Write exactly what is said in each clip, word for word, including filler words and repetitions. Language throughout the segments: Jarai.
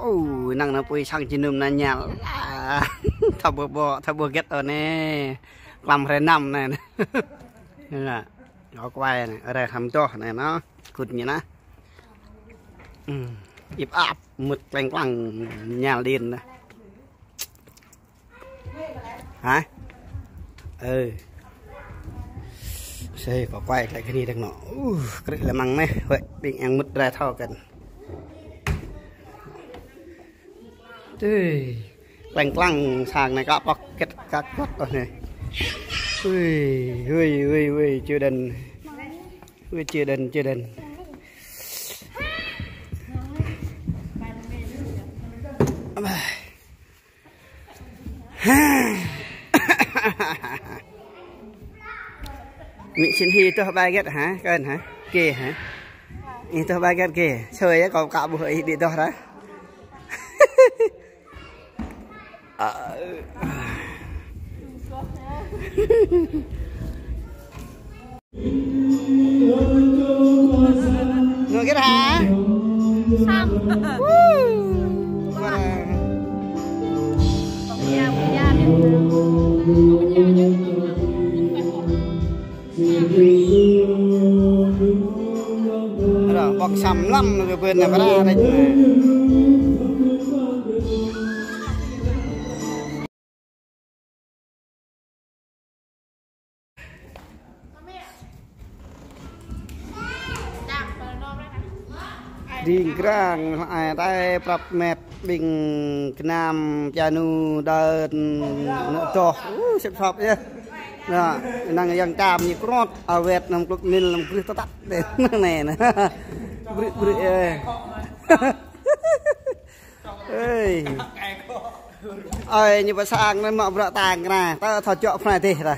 Ơ, năng anai apui sang jơnum anai ñal. Thâo ƀuh ƀô̆, thâo ƀuh hơget anai. Klăm hrơi năm anai. Anai lah. Kơ kuai anai, hrơi hăm tŏh anai anai. Kŭt ñu anai. Ưm, ip ap, mŭt kleng klang ñal đin anai. Hă? Ơ. Sĭt kơ kuai glaĭ kơ anai dơ̆ng anŏ. Ơ, krư̆ lĕ mơ̆ng anai, huăi ƀing eng mŭt rai thâo kăn. Tui. Kleng klang sang anai kơ pŏk kĕt kơ kuăt anai. Ui, ui, ui, ui, čư đen. Ui, čư đen, čư đen. Mĭ Sin Hi tŏh ƀai hơget hă? Kơn hă? Kê hă? Ih tŏh ƀai hơget kê? Sơi yơh kâo kă ƀuh ih đĭ tŏh ră. Ơ. Ngă hơget hă? Sang. Woo. Ră, ƀơ̆ng săm lăm kơ ƀơi anai pơră đĕč. Đing krang, ai tai prăp met ƀing kơnam piano đơ̆n nơ̆ tŏh. Ơ, sĕp sŏp yơh. Anai, năng yang čăm ñu krŏt, awet năm klŭk nil năm krưh tơtăt. Anai anai. Brư̆ brư̆ yơh. Ơi. Ơi, ñu pơ sang anai mă bruă tang kơ anai. Tơ thâo čŏk pơ anai dêh ră.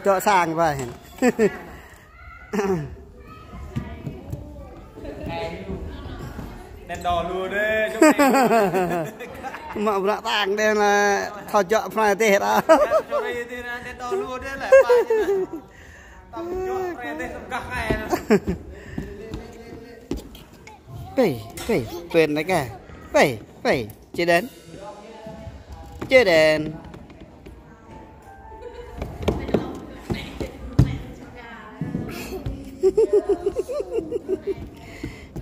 Čŏk sang pơ anai. Đen đo lu đê, mă bruă tang đen lah thâo čŏk pơ anai dêh ră. Đen đo lu đê lah. Pê, pê, pê anai kơ. Pê, pê, čư đen. Čư đen.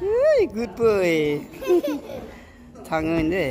Ui, good boy. Thăng ơi đấy.